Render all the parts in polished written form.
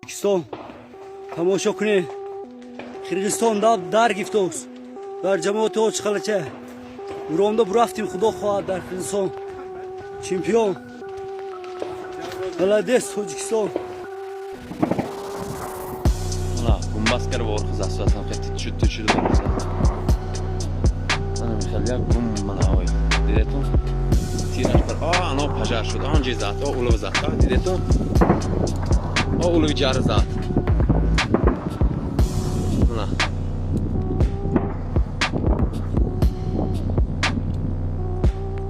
Тоҷикистон, тамошо кунед, Қирғизистон дар гифтост дар ҷамоати Очқалача уромда бурафтим. Худо хоҳад, дар Қирғизистон чемпион. Молодец, Тоҷикистон! Гумбаз карда орхи засвасан хел тит шуд, тит шуд. Мана михел як гум, мана ой, дидетон, тираш бар а ано пожар шуд, он ҷи зад, о улов зад, а дидетон, о улови ҷар зад. Мана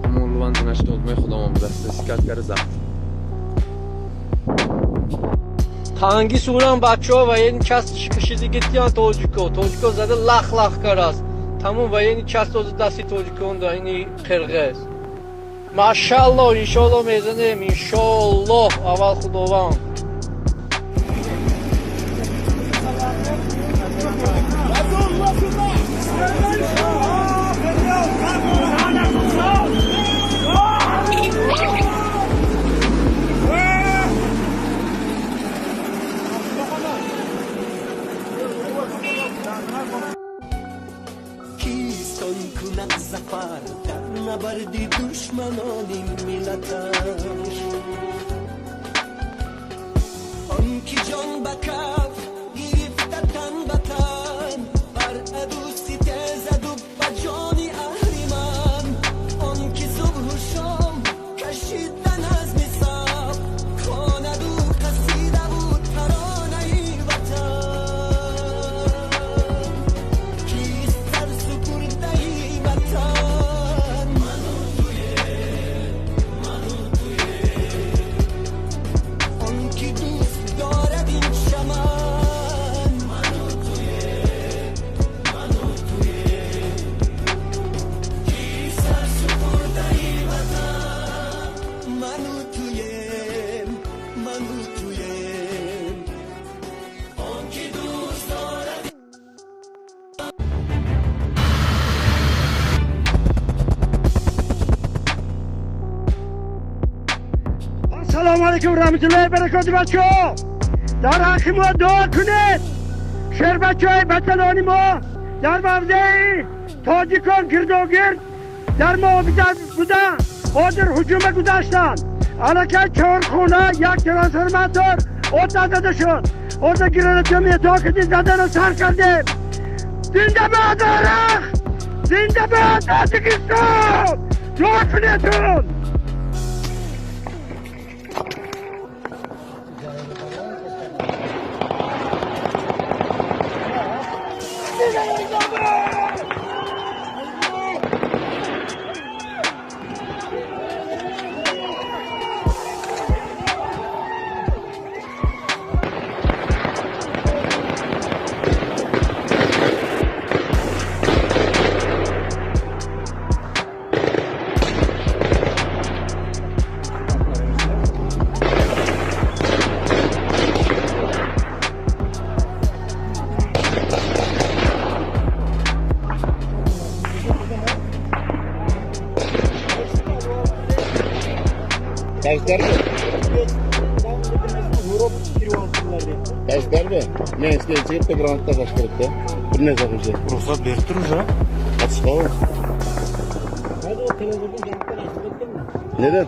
ҳамон улуван динаш додмои худомон будаст, сикат карда зад. Танги суран бачаҳо военный часть кашидигитиян тоҷико. Тоҷико зада лах лах карааст. Тамом военный часть озу дасти тоҷикон да ини қирғиз. Машалло, иншолло мезанем, иншолло, аввал Худованд. Кистон кунад зафар дар набарди душманони миллаташ, он ки ҷон ба каф гирифта, тан ба тан бар аду ситезаду ба ҷони аҳриман, он ки субҳу шом кашида назми саб хонаду қасидаву таронаи ватан, кист сарсупурдаи ватан? Ману туем, ману туем. Он ки дӯст дорад ин чаман, ману туем, ману туем. Кист сарсупурдаи ватан? Ману туем, ману туем. Он ки дӯст дорад. Ассалому алайкум раҳматуллоҳи баракоту. Бачаҳо, дар ҳаққи мо дуо кунед. Шербачаҳои ватанони мо дар мавзеи тоҷикон гирдогирд дар муҳофизат буда, ҳозир ҳуҷума гузаштанд. Аллакай чор хона, як трансформатор оташ зада шуд. Ҳозир гранатомётҳо киди задана сар кардем. Зинда бод Арақ, зинда бод Тоҷикистон! Дуо кунедтун. Таждарбы? Мен сизге чыгып да граната ташташ керек да. Бир нерсе кылса. Рухсат берип тур уже. Атышкабы? Neden?